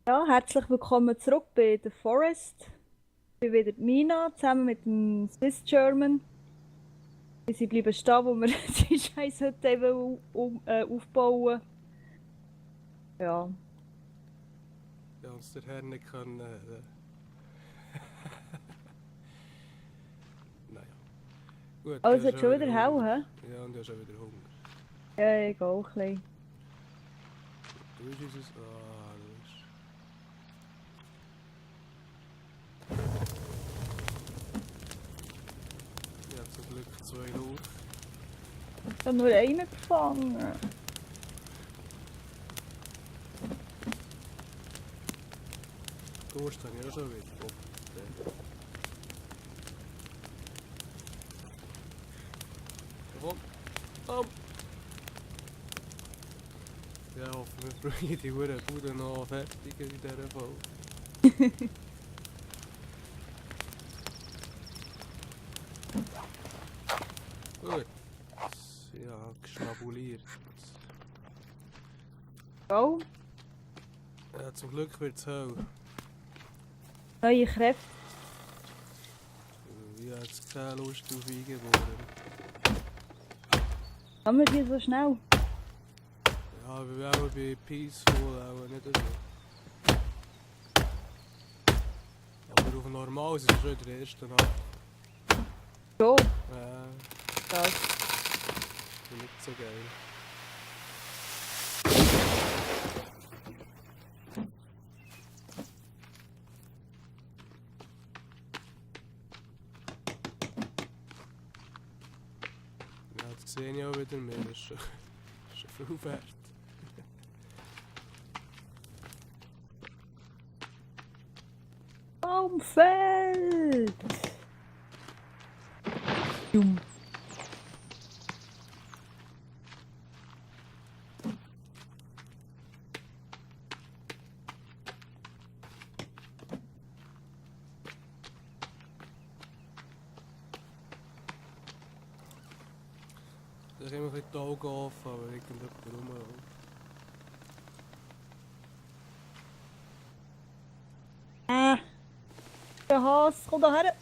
Ja, herzlich willkommen zurück bei The Forest. Ich bin wieder die Mina, zusammen mit dem Swiss German. Sie bleiben stehen, wo wir die scheiß Hütte eben aufbauen. Ja. Ja, uns der Herr nicht können. Naja. Gut, du Also, hast hat schon schon wieder wieder hell, Hunger. hä? Ja, und du hast schon wieder Hunger. Ja, ich gehe auch ein bisschen. Du bist unser. Ah, du bist. Ich habe zum Glück 2 Lauch. Ich habe nur einen gefangen. Durst habe ich auch schon wieder. Boah, komm, komm! Ja, ich hoffe, wir bringen die Uhr Bude noch fertig in dieser Folge. Gut. Ja, geschnabuliert. Go. Ja, zum Glück wird es hell. Neue Kräfte. Ich habe jetzt keine Lust auf Eingeboren. Haben wir die so schnell? Ja, wir auch bei Peaceful auch nicht so. Aber auf normal ist es schon der erste Nacht. So. Das Das. ist nicht so geil. Ja, das sehe ich auch wieder mehr. Das ist schon viel wert. Baumfeld! Jum. Da ist immer ein bisschen die Augen offen, aber irgendjemand rumläuft. Der Hase, komm da her!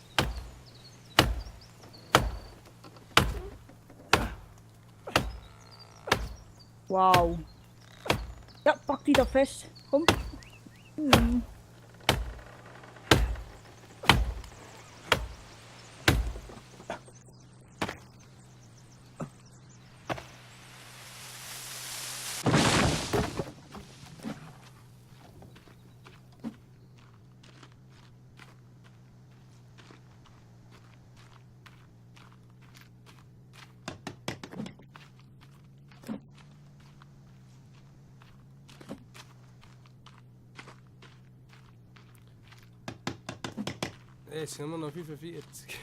Wow. Ja, pack die da fest. Komm. Hm. Hey, es sind immer noch 45.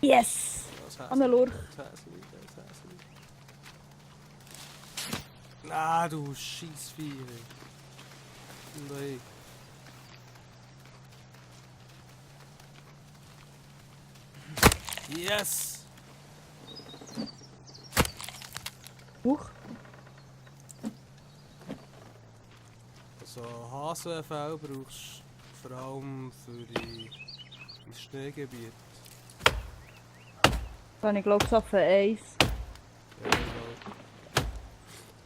Yes! Das An der Lurch. Das Häschen. Ah, du Scheissvieh. Nein. Yes! Huch. Also Hasenfell brauchst du vor allem für das Schneegebiet. Da habe ich glaube ich auf 1. Ja, genau.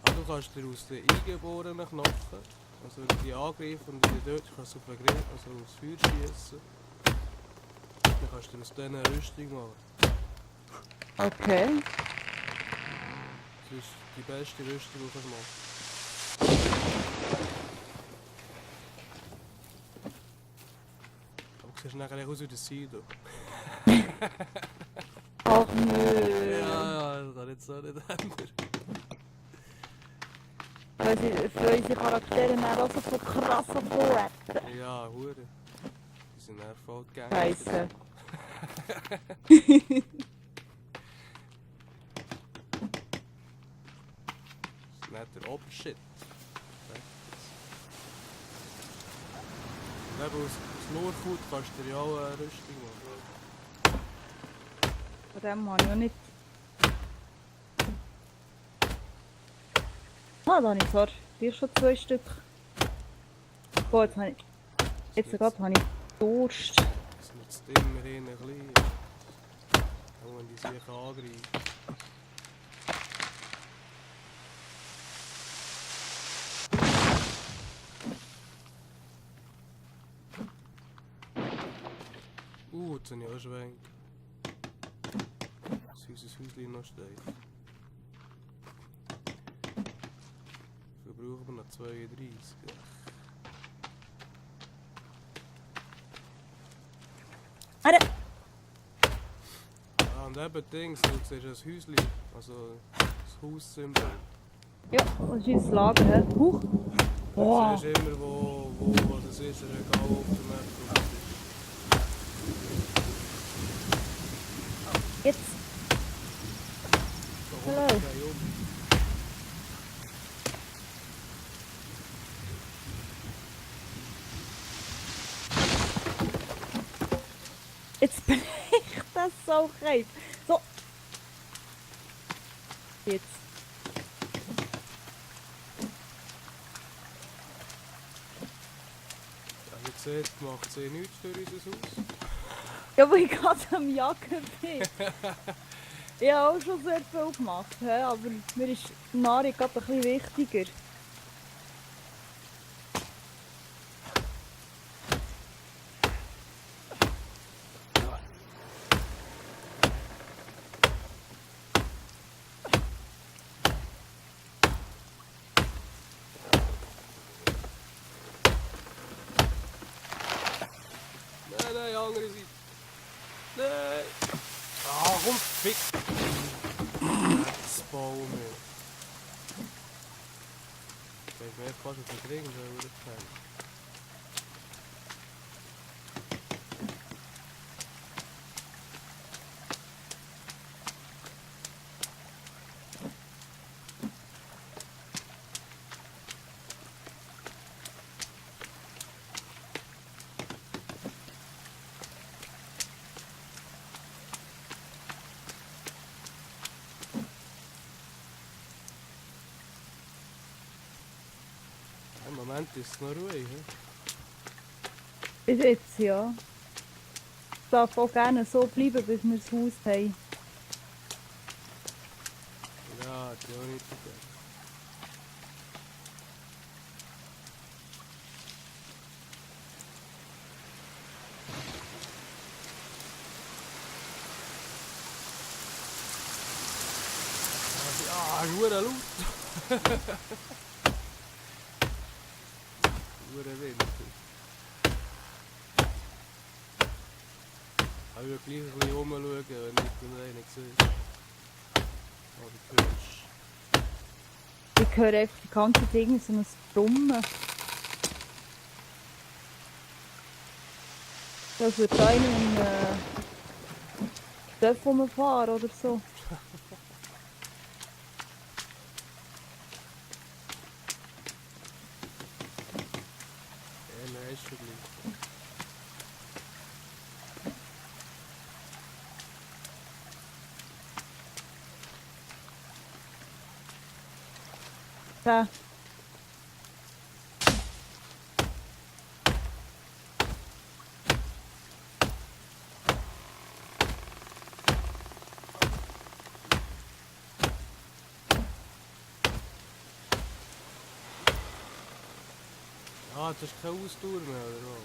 Aber du kannst dir aus den eingeborenen Knochen, also die angreifen und die dort kannst du auf den Grill, also aufs Feuer schießen. Dann kannst du aus denen eine Rüstung machen. Okay. Das ist die beste Rüstung, die du machen kannst. Aber du siehst nachher aus wie der Sido. Ach nö. Ja, das kann jetzt so nicht ändern. Weil sie für unsere Charaktere dann auch so von krassen Vorräten. Ja, Hure. Die sind eher voll gegangen. Scheiße. Das ist nicht der Obershit. Und eben aus Lurchhaut kannst du dir ja auch eine Rüstung machen. Von dem habe ich noch nicht. Ah, da habe ich zwar gleich schon 2 Stück. Boah, jetzt habe ich... Jetzt gerade habe ich Durst. Es nützt immerhin ein bisschen. Auch wenn die sich angreifen. Jetzt habe ich auch Schwenk. Dass unser Häuschen noch steht. Dafür brauchen wir noch 32. Alter! Ah, und eben Dings, du siehst das Häuschen, also das Haussymbol. Ja, das ist unser Lager, hä? Huch! Du Boah! siehst immer, wo das ist, egal auf der Map. wo das ist. Jetzt! Da Hallo. kommt kein um. Jetzt bin ich das so greif. So! Jetzt. Ja, wie gesagt, macht sie nichts für unser Haus. Ja, wo ich gerade am Jagen bin. Ich habe auch schon sehr viel gemacht, hä? Aber mir ist Nahrung gerade ein bisschen wichtiger. Nein, andere Seite. Nein! Ah, komm, fick! Das Baum. Ich weiß mir fast auf den Ring, so würde ich sagen. Im Moment ist es noch ruhig. He? Bis jetzt, ja. Es darf auch gerne so bleiben, bis wir das Haus haben. Ja, hat ja auch nicht gegeben. Ah, ist verdammt laut. Verdammt Wind. Ich will gleich ein bisschen rumschauen, wenn ich den einen sehe. Oder hörst. Ich höre einfach die ganze Dinge so ein Brummen. Das wird einer in Dörf rumfahren oder so. Ja, nein, ist schon gleich. Ja. Ah, das ist keine Ausdauer mehr, oder was?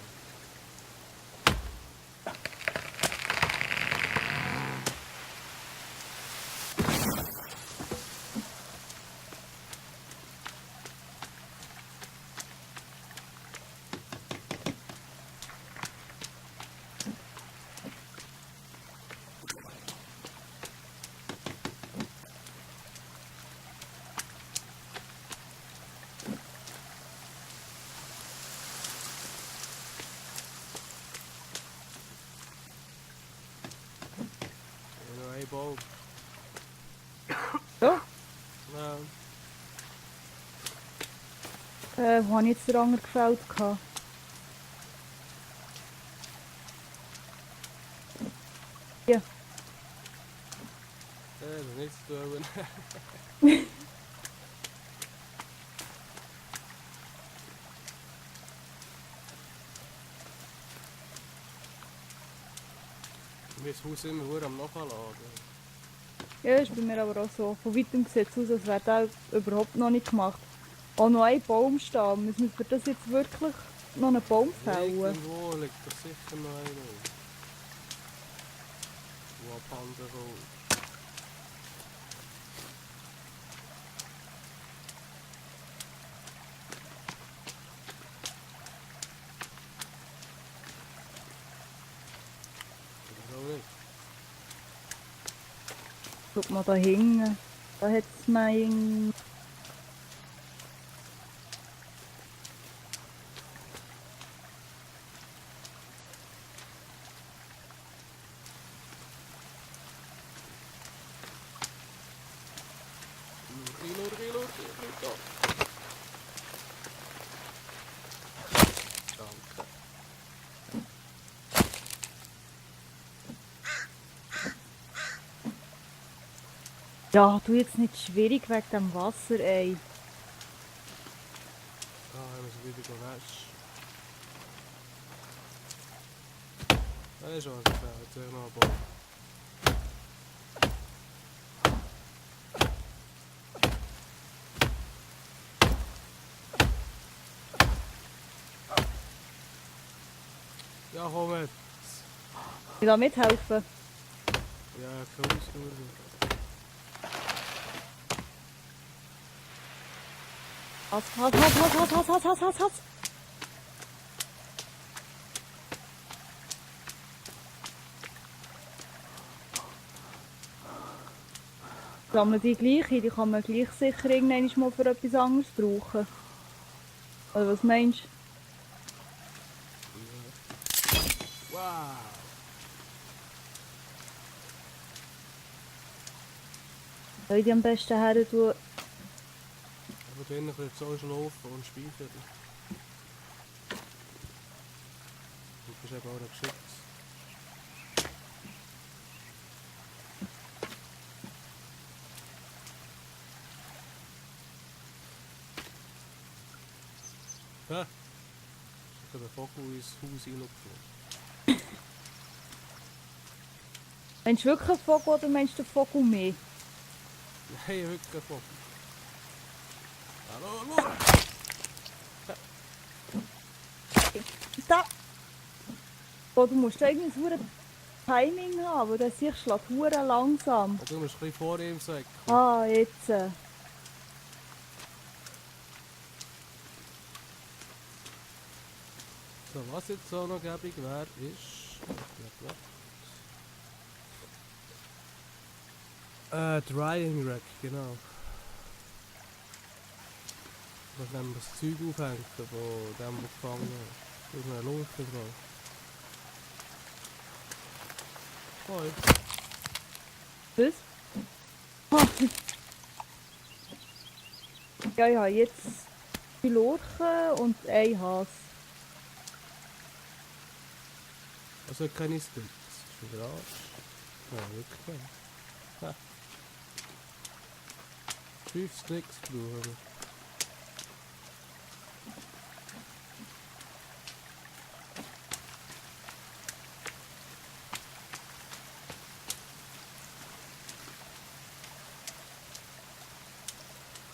Ja, noch ein Baum. Ja. Ja. Wo habe ich jetzt den anderen gefällt? Ja. Das ist nichts zu tun. Mir das Haus immer verdammt am Nachladen. Ja, ist bei mir aber auch so. Von weitem sieht es aus, als wäre das überhaupt noch nicht gemacht. Auch noch ein Baumstamm. Müssen wir das jetzt wirklich noch einen Baum fällen? Irgendwo liegt da sicher noch einer. Wo abhanden kommt. Oder auch nicht. Guck mal da hinten. Da hat es mein... Lurki. Danke. Ja, du jetzt nicht schwierig wegen dem Wasser, ey. Ah, haben wir sie wieder gewaschen. Das ist was gefällt, jetzt noch ein Baum. Ja, komm jetzt. Ich will mithelfen. Ja, keine Ausdauer. Hass. Sammeln die gleich ein, die kann man gleich sicher irgendwann mal für etwas anderes brauchen. Oder was meinst du? Wow! Soll ich die am besten her tun? Aber drinnen kann jetzt so schlafen und speichern. Du bist eben auch nicht geschützt. Hä? Ich habe den Vogel ins Haus reingeflogen. Meinst du wirklich einen Vogel oder meinst du den Vogel mehr? Nein, wirklich ein Vogel. Hallo, schau! Da! Oh, du musst irgendwie ein verdammtes Timing haben, weil der sich schlägt verdammt langsam. Und du musst ein bisschen vor ihm sagen. Ah, jetzt. So, was jetzt auch noch gäbig wäre, ist... Drying Rack, genau. Da können wir das Zeug aufhängen, von dem, der gefangen hat. Da ist eine Lunge drauf. Hoi. Was? Ah. Ja, ich habe jetzt die Lurchen und ein Hase. Also keine Sticks. Ist wieder Arsch. Nein, wirklich nicht. Ha. 5 Sticks brauchen wir.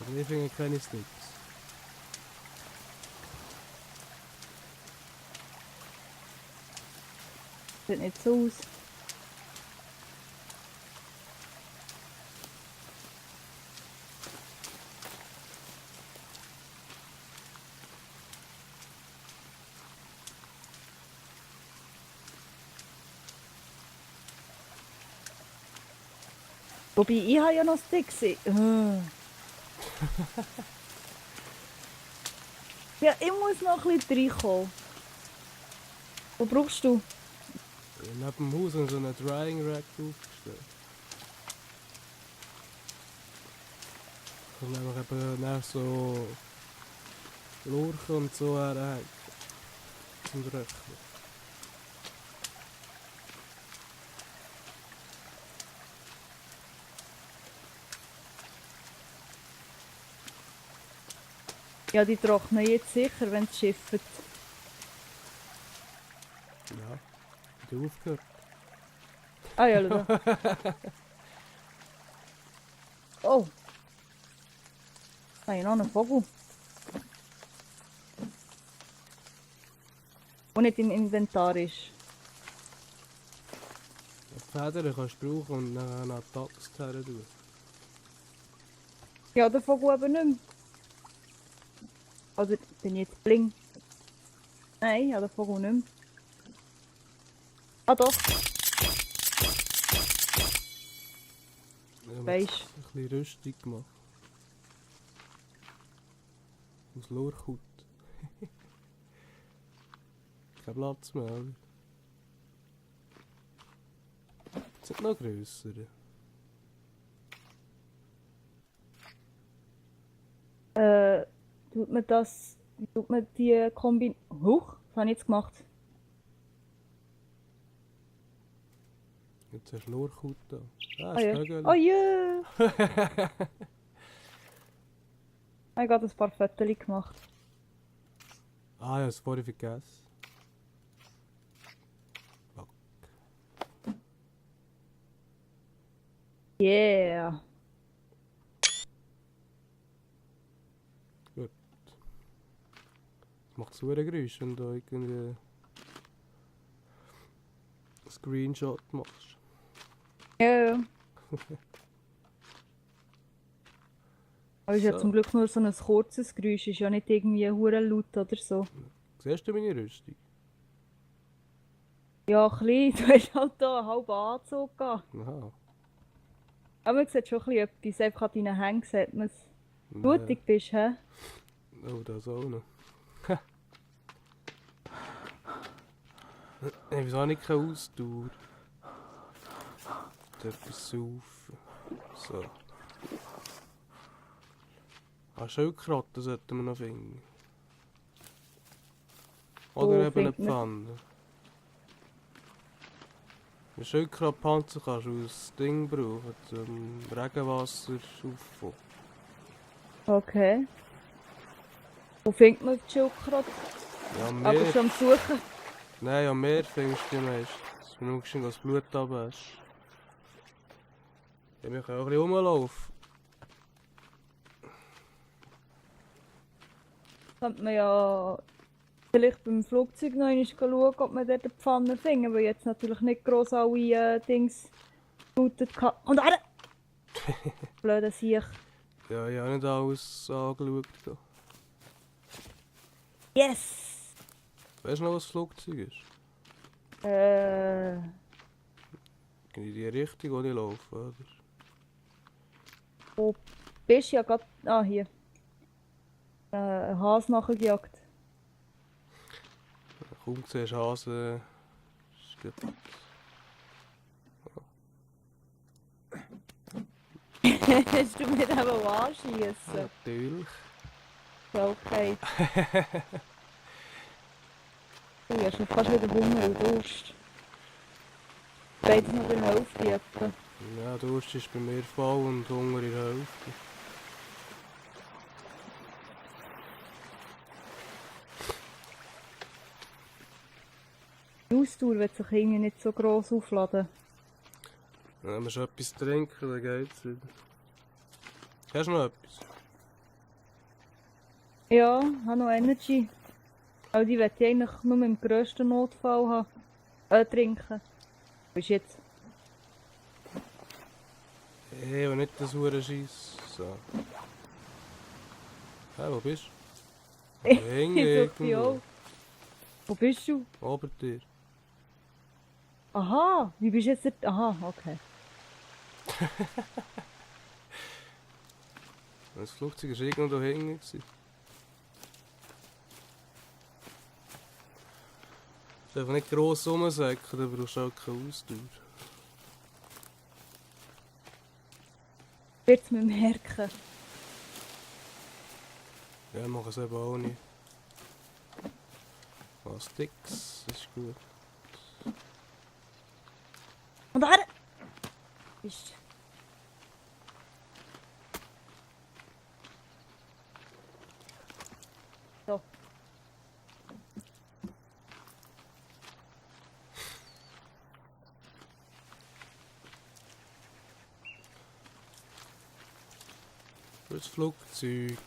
Aber wir finden keine Sticks. Sieht nicht so aus. Wobei, ich habe ja noch Sticks. Ja, ich muss noch ein bisschen reinkommen. Was brauchst du? Neben dem Haus haben so einen Drying Rack aufgestellt. Und dann eben nach so Lurchen und so herhängen. Zum Röchnen. Ja, die trocknen jetzt sicher, wenn es schifft. Ja, hat ja aufgehört. Ah ja, schau da. Oh. Da habe ich noch einen Vogel. Der nicht im Inventar ist. Die Federn kannst du brauchen und dann an die Axt her tun. Ja, der Vogel eben nicht mehr. Also bin ich jetzt bling. Nein, ja, der Vogel nicht mehr. Ah doch, Ich habe weisst. ein bisschen Rüstung gemacht. Aus Lurchhaut. Kein Platz mehr, oder? Sind noch grössere? Tut man das, wie tut man die Kombi... Huch, was habe ich jetzt gemacht? Jetzt hast du Lurchhaut da. Ah, Ah das ja. Vögel. Oh ja! Ich habe gerade ein paar Fotos gemacht. Ah, ich habe es vorhin vergessen. Fuck. Yeah! Es macht so ein Geräusch, wenn du irgendwie einen Screenshot machst. Ja. Aber es ist ja zum So, Glück nur so ein kurzes Geräusch, ist ja nicht irgendwie hure laut oder so. siehst du meine Rüstung? Ja, klein, du hast halt hier einen halben Anzug gehabt. Aha. Aber man sieht schon ein bisschen etwas, einfach an deinen Hängen sieht man es. Nee. Blutig bist, hä? Oh, das auch noch. Wieso habe ich keine Ausdauer? Etwas saufen. So. Ah, Schildkröten sollten wir noch finden. Oder Wo eben eine findet man- Pfanne. Ein Schildkrötenpanzer kannst du als Ding brauchen, zum Regenwasser auffangen. Okay. Wo findet man die Schildkröte? Ja, am Aber Meer. schon am Suchen. Nein, am Meer findest du die meistens. Wenn du schon das Blut abhast. Ja, wir können auch ein bisschen rumlaufen. Könnte man ja vielleicht beim Flugzeug noch einmal schauen, ob man dort eine Pfanne findet, weil jetzt natürlich nicht gross alle Dings gelootet kann. Und alle! Blöder Siech. Ja, ich habe nicht alles angeschaut. Da. Yes! Weißt du noch, was das Flugzeug ist? In die Richtung, wo ich laufe, oder? Wo bist du ja gerade... Ah, hier. Ein Hase nachgejagt. Kaum siehst du Hasen. Ist gut. Hast du mir eben anschießen? Natürlich. Ja, okay. Du hast schon fast wieder Hunger und Durst. Beides noch in der Hälfte etwa. Ja, Durst ist bei mir voll und Hunger in der Hälfte. Die Ausdauer wird sich irgendwie nicht so gross aufladen. Wenn wir schon etwas trinken, dann geht's wieder. Hast du noch etwas? Ja, ich habe noch Energy. Aber die möchte ich eigentlich nur im grössten Notfall haben. Trinken. Bis jetzt. Hey, aber nicht das hure Scheiss. So. Hey, wo bist du? Ich Hinge suche dich auch. Wo bist du? Ober dir. Aha, wie bist du jetzt dort? Aha, okay. Das Flugzeug war irgendwo da hinten. Du darfst nicht gross rumsäcken, dann brauchst du auch keine Ausdauer. Wird's mir merken. Ja, mach es eben auch nicht. Was Sticks, ist gut. Und da! Ist. So. Das Flugzeug.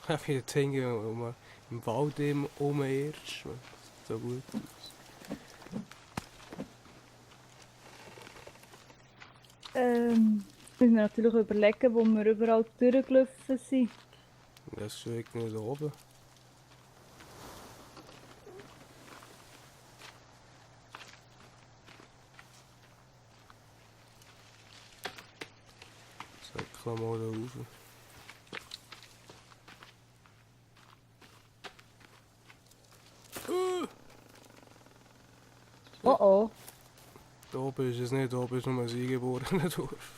Ich habe wieder Dinge, wo man im Wald umirrst. So gut aus. Müssen wir natürlich überlegen, wo wir überall durchgelaufen sind. Das ist schon irgendwie da oben. Säckle mal da rauf. Oh oh. Da oben ist es nicht, da oben ist nur ein eingeborener Dorf.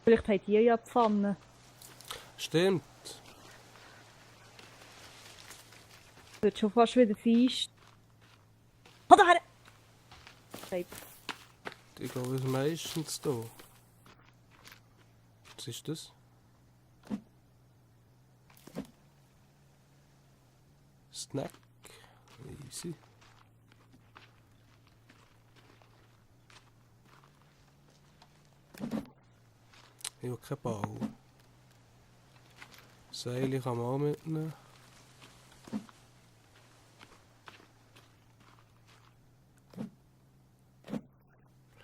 Vielleicht haben die ja Pfanne. Stimmt. Wird schon fast wieder feist. Oh, da her! Nein. Ich glaube, es ist meistens da. Was ist das? Snack. Easy. Ich habe keinen Bau. Seile kann man auch mitnehmen.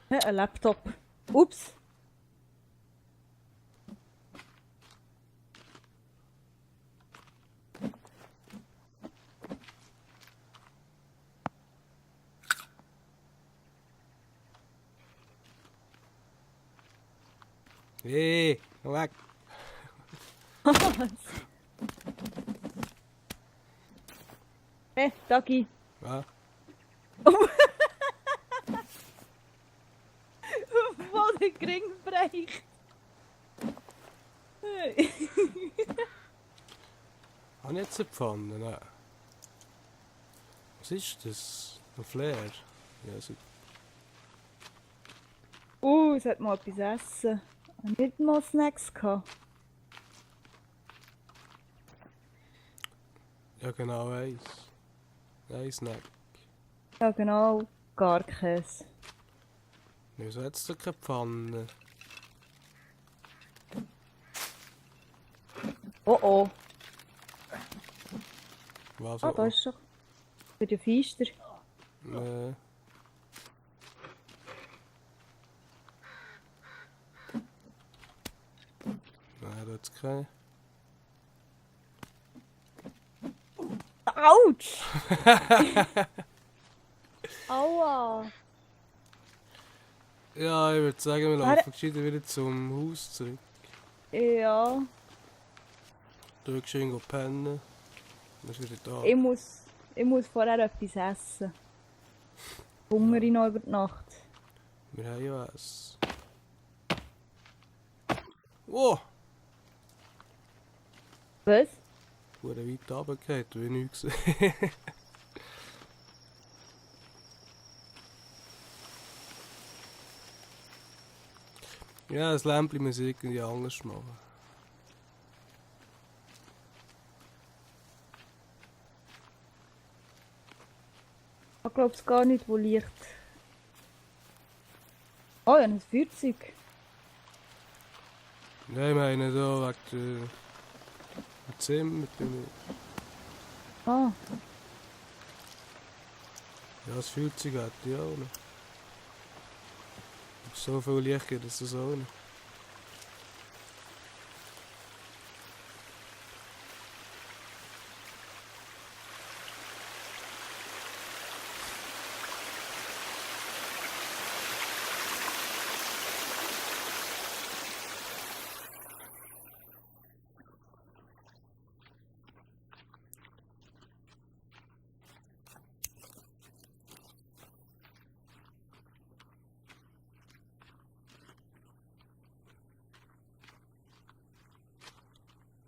Ein Laptop. Ups. Hey, komm weg! Hey, Dagi. Ja, Wo der Gring bricht. habe ich jetzt eine Pfanne? Nein. Was ist das? Ein Flair? Ja, so. Es hat mal etwas essen. Und nicht mal Snacks gehabt. Ja, genau, eins. Ein Snack. Ja genau, gar Käse. Wieso hat es da keine Pfanne? Oh oh. Was Ah, da ist doch. Wird ja feister. Nee. Nein, da hat es keine. Autsch! Aua! Ja, ich würde sagen, wir laufen gescheiter wieder zum Haus zurück. Ja, Du schön pennen. Dann ist wieder da. ich muss vorher etwas essen. Hungere noch über die Nacht. Wir haben ja was. Oh! Was? Wurde weit runtergefallen, wie nichts gesehen. Ja, das Lämpchen muss ich irgendwie anders machen. Ich glaube es gar nicht, wo Licht. Oh, ja, ein Feuerzeug. Nein, ich meine da wegen dem Zimmer. Ah, Ja, das Feuerzeug hat ja auch noch. So viel Licht geht es so auch nicht.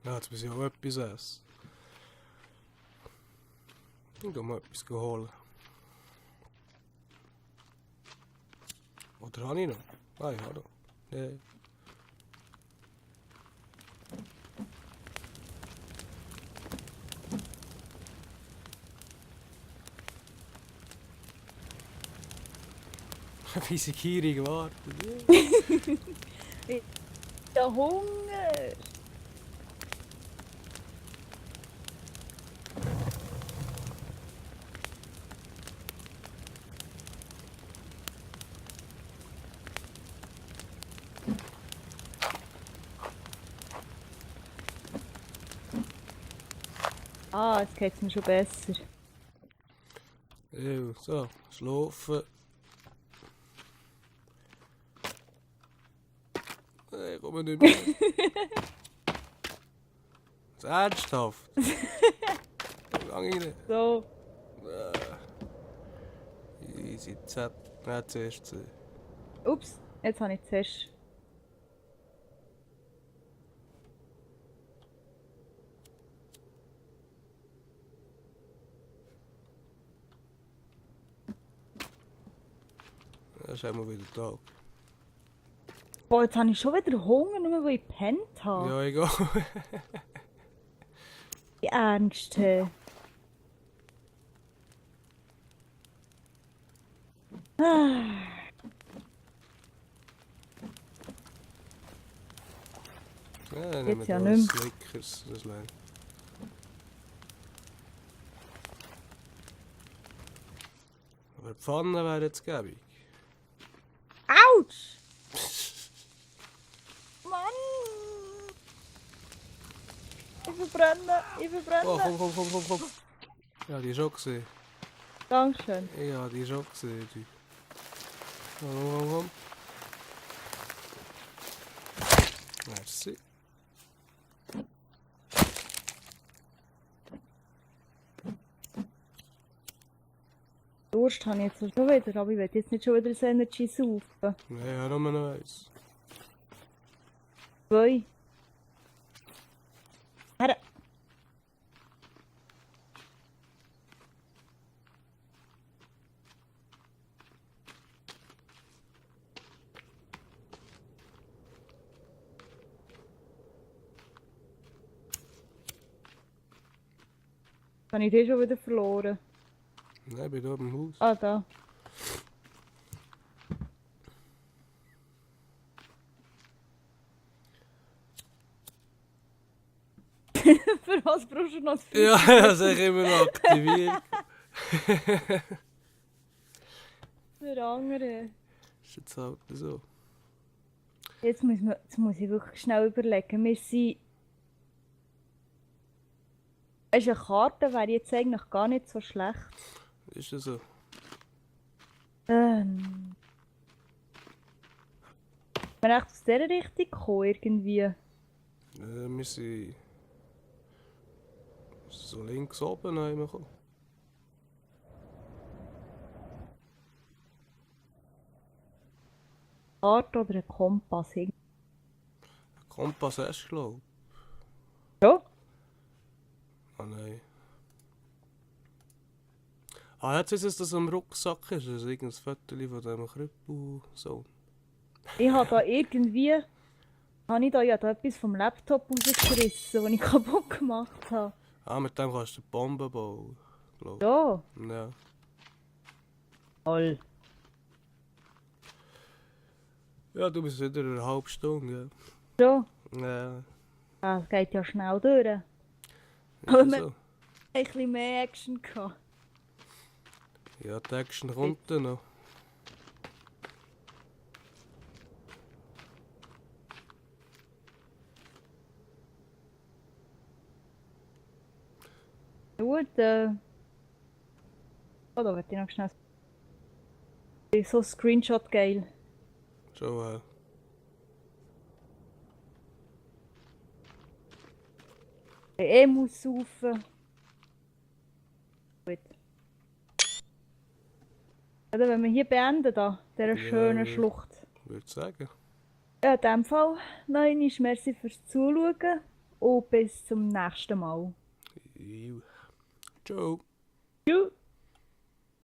Ja, jetzt muss ich auch etwas essen. Ich gehe mal etwas holen. Oder habe ich noch? Ah ja, da. Nee. Wie sie gierig warten. Der Hunger! Ah, jetzt geht's mir schon besser. Ja, so, schlafen. Ich komme nicht mehr. Das ist ernsthaft. Lang rein. So, Easy Z. Nicht zuerst C. ups, jetzt habe ich zuerst. Das ist einmal wieder Tag. Boah, jetzt habe ich schon wieder Hunger, nur weil ich gepennt habe. Ja, egal. Wie ernst, hey. Ah, Ja, Jetzt ja nehmen wir nicht das Snickers. Das lernt. Aber die Pfanne wäre jetzt gäbig. Autsch! Mann! Ich verbrenne, ich verbrenne. Oh, komm. Ja, die ist schon gesehen. Dankeschön. Ja, die ist schon gesehen. Die. Komm. Merci. Durst habe ich jetzt schon wieder, aber ich will jetzt nicht schon wieder das Energy saufen. Ja, nur noch eins. 2. Herr. Habe ich den schon wieder verloren? Nein, ich bin hier im Haus. Ah, da. Für was brauchst du noch das Ja, das habe ich immer noch aktiviert. Für andere. Ist jetzt halt so. Jetzt muss ich wirklich schnell überlegen. Wir sind. Es ist eine Karte, wäre jetzt eigentlich gar nicht so schlecht. Ist das so? Wir echt aus dieser Richtung gekommen, irgendwie. Wir sind so links oben reingekommen. Karte oder ein Kompass. Kompass hast du, glaube Ja? ich. Ah nein. Ah, jetzt ist es, dass es am Rucksack ist. Das ist irgendein Foto von diesem Krüppel. So. Ich habe da irgendwie. Habe ich da ja da etwas vom Laptop rausgerissen, das ich kaputt gemacht habe. Ah, mit dem kannst du Bomben bauen, glaube Ja. ich. Ja. Toll. Ja, du bist wieder eine halbe Stunde, So. ja. Ja, Ah, es geht ja schnell durch. ist Aber das wir- so. Ein bisschen mehr Action gehabt. Ja, die Action kommt dann noch. Gut, oh, da wird ich noch schnell. So ein Screenshot geil. Schon, Ich muss saufen. Gut. Oder wenn wir hier beenden, da, dieser Ja, schönen ja. Schlucht. würde sagen. Ja, in dem Fall, nein, merci fürs Zuschauen und bis zum nächsten Mal. Ciao. Tschüss.